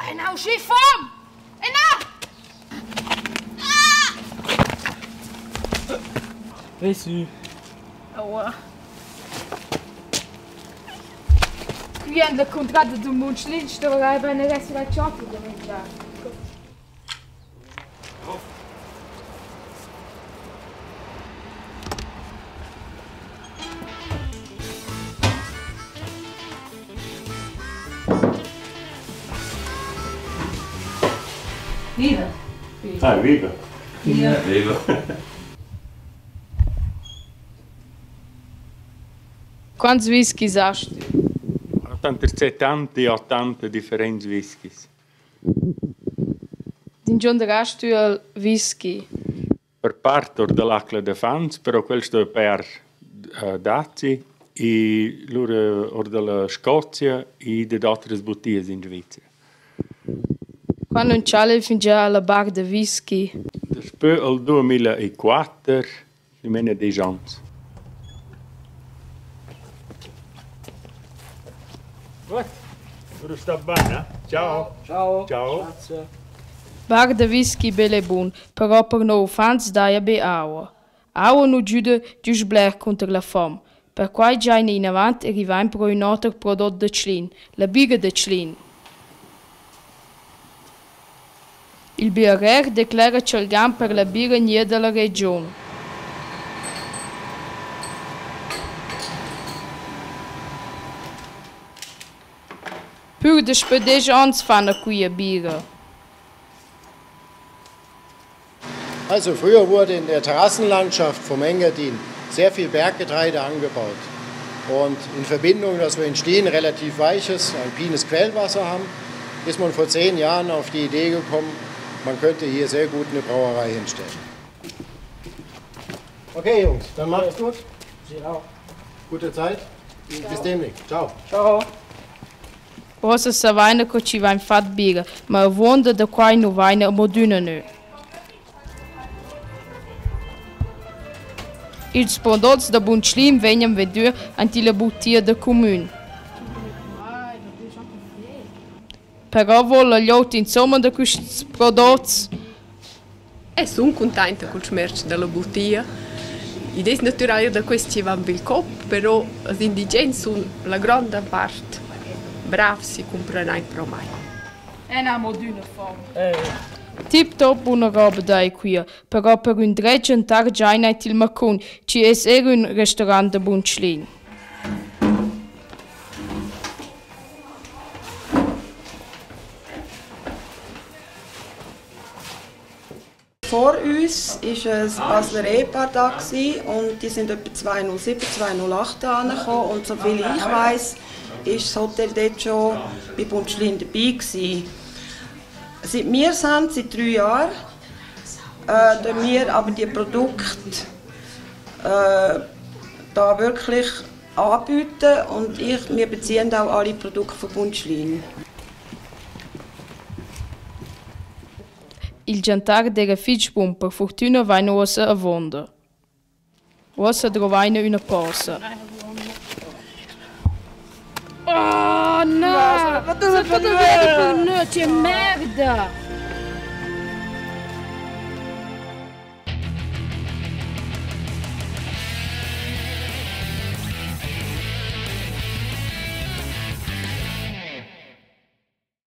Eu n'ha uschè fom! Eu n'ha! Ve sü. Aua. Qui en la cuntrada dal Munt Schlin stoverai bain er esser la chotta da mangiar. Viva! Ah, viva! Viva! Viva! Quants whiskys hast tü? Tanter 70 e 80 differents whiskys. D'ingionder hast tü il whisky? Per part our da l'acla da fans, però quel sto pajar dazi e lura our da la Scozia e dad otras butias in Svizra. Quant lönch cha'l el fingià a la bar da whisky? Daspö al 2004, dimena desch ons. Gut, lura stat bain, eh? Ciao. Ciao. Ciao. Grazie. Bar da whisky bel e bun, però per no uffants daja be aua. Aua nu güda güst bler cunter la fom. Perquai giaina inavant e rivain pro ün oter prodot da Tschlin, la biga da Tschlin. Il biarer declera cha'l gan per la biera gnia da la regiun. Pür daspö desch ons fana quia biera. Also früher wurde in der Terrassenlandschaft vom Engadin sehr viel Berggetreide angebaut. Und in Verbindung, dass wir in Stehen relativ weiches, alpines Quellwasser haben, ist man vor zehn Jahren auf die Idee gekommen, man könnte hier sehr gut eine Brauerei hinstellen. Okay, Jungs, dann macht's gut. Sie auch. Gute Zeit. Bis demnächst. Ciao. Ciao. Uossa savaina co chi vain fat biera, ma avuonda da quai nu vaina amo adüna gnü. Ils prodots da Bun Tschlin vegnan vendüts aint illa butia da cumün. Però voul la glieud insomma da quists prodots? Eu sun cuntainta cul schmertsch da la butia. Id es natüral eir da quels chi van bil Coop, però ils indigens sun la gronda part bravs e cumpran eir pro mai. Eu n'ha amo adüna fom. Tip top buna roba daja quia, però per ün dret giantar giaina aint il Macun, chi es eir ün restorant da Bun Tschlin. Vor uns war ein Basler Ehepaar da und die sind etwa 2007, 2008 angekommen und soviel ich weiß, ist das Hotel dort schon bei Bundschlin dabei gewesen. Seit wir sind, seit 3 Jahren, tun wir aber die Produkte da wirklich anbieten und wir beziehen auch alle Produkte von Bundschlin. Il giantar d'eira fich bun, per furtüna vaina uossa avuonda. Uossa drovaina üna posa. Oh na! S'ha fatto vedere per nö, che merda!